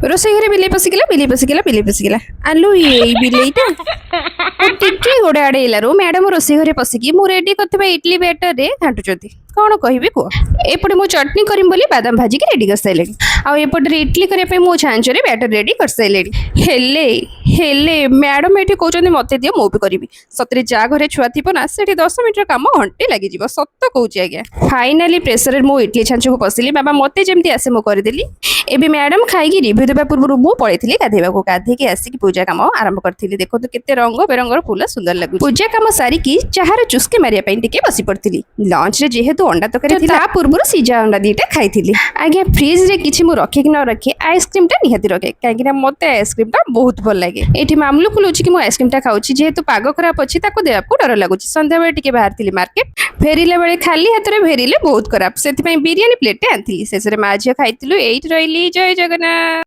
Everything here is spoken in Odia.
ରୋଷେଇ ଘରେ ବିଲେଇ ପଶିଗଲା, ବିଲେଇ ପଶିଗଲା, ବିଲେଇ ପଶିଗଲା। ଆଲୁ, ଏଇ ବିଲେଇଟା। ମୁଁ ଟିକେ ଗୋଡ଼ ଆଡ଼େଇଲାରୁ ମ୍ୟାଡ଼ାମ ରୋଷେଇ ଘରେ ପଶିକି ମୁଁ ରେଡି କରିଥିବା ଇଡଲି ବ୍ୟାଟରରେ ଘାଣ୍ଟୁଛନ୍ତି। କ'ଣ କହିବି କୁହ? ଏପଟେ ମୁଁ ଚଟଣି କରିବି ବୋଲି ବାଦାମ ଭାଜିକି ରେଡି କରିସାରିଲେଣି ଆଉ ଏପଟରେ ଇଡଲି କରିବା ପାଇଁ ମୁଁ ଛାଞ୍ଚରେ ବ୍ୟାଟର ରେଡି କରିସାରିଲେଣି। ହେଲେ ହେଲେ ମ୍ୟାଡ଼ାମ ଏଠି କହୁଛନ୍ତି, "ମତେ ଦିଅ, ମୁଁ ବି କରିବି।" ସତରେ ଯାହା ଘରେ ଛୁଆ ଥିବ ନା, ସେଠି 10 ମିନିଟର କାମ ଘଣ୍ଟେ ଲାଗିଯିବ। ସତ କହୁଛି ଆଜ୍ଞା। ଫାଇନାଲି ପ୍ରେସରରେ ମୁଁ ଇଡଲି ଛାଞ୍ଚକୁ ପଶିଲି। ବାବା, ମତେ ଯେମିତି ଆସେ ମୁଁ କରିଦେଲି। ଏବେ ମ୍ୟାଡ଼ାମ ଖାଇକି ରିଭ୍ୟୁ ଦେବା ପୂର୍ବରୁ ମୁଁ ପଳେଇଥିଲି ଗାଧେଇବାକୁ। ଗାଧେଇକି ଆସିକି ପୂଜା କାମ ଆରମ୍ଭ କରିଥିଲି। ଦେଖନ୍ତୁ, କେତେ ରଙ୍ଗ ବେରଙ୍ଗର ଫୁଲ, ସୁନ୍ଦର ଲାଗୁଛି। ପୂଜା କାମ ସାରିକି ଚାହାର ଚୁସ୍କି ମାରିବା ପାଇଁ ଟିକେ ବସି ପଡ଼ିଥିଲି। ଲଞ୍ଚରେ ଯେହେତୁ ଅଣ୍ଡା ତରକାରୀ ଥିଲା, ତା ପୂର୍ବରୁ ସିଝା ଅଣ୍ଡା ଦିଟା ଖାଇଥିଲି। ଆଜ୍ଞା, ଫ୍ରିଜରେ କିଛି ମୁଁ ରଖେ କି ନ ରଖେ, ଆଇସ୍କ୍ରିମଟା ନିହାତି ରଖେ, କାହିଁକିନା ମତେ ଆଇସ୍କ୍ରିମଟା ବହୁତ ଭଲ ଲାଗେ। ଏଠି ମାମଲୁକୁ ଲୁଚିକି ମୁଁ ଆଇସ୍କ୍ରିମଟା ଖାଉଛି। ଯେହେତୁ ପାଗ ଖରାପ ଅଛି, ତାକୁ ଦେବାକୁ ଡର ଲାଗୁଛି। ସନ୍ଧ୍ୟାବେଳେ ଟିକେ ବାହାରିଥିଲି ମାର୍କେଟ। ଫେରିଲା ବେଳେ ଖାଲି ହାତରେ ଫେରିଲେ ବହୁତ ଖରାପ, ସେଥିପାଇଁ ବିରିୟାନୀ ପ୍ଲେଟଟେ ଆଣିଥିଲି। ଶେଷରେ ମା ଝିଅ ଖାଇଥିଲୁ। ଏଇଠି ରହିଲି। ଜୟ ଜଗନ୍ନାଥ।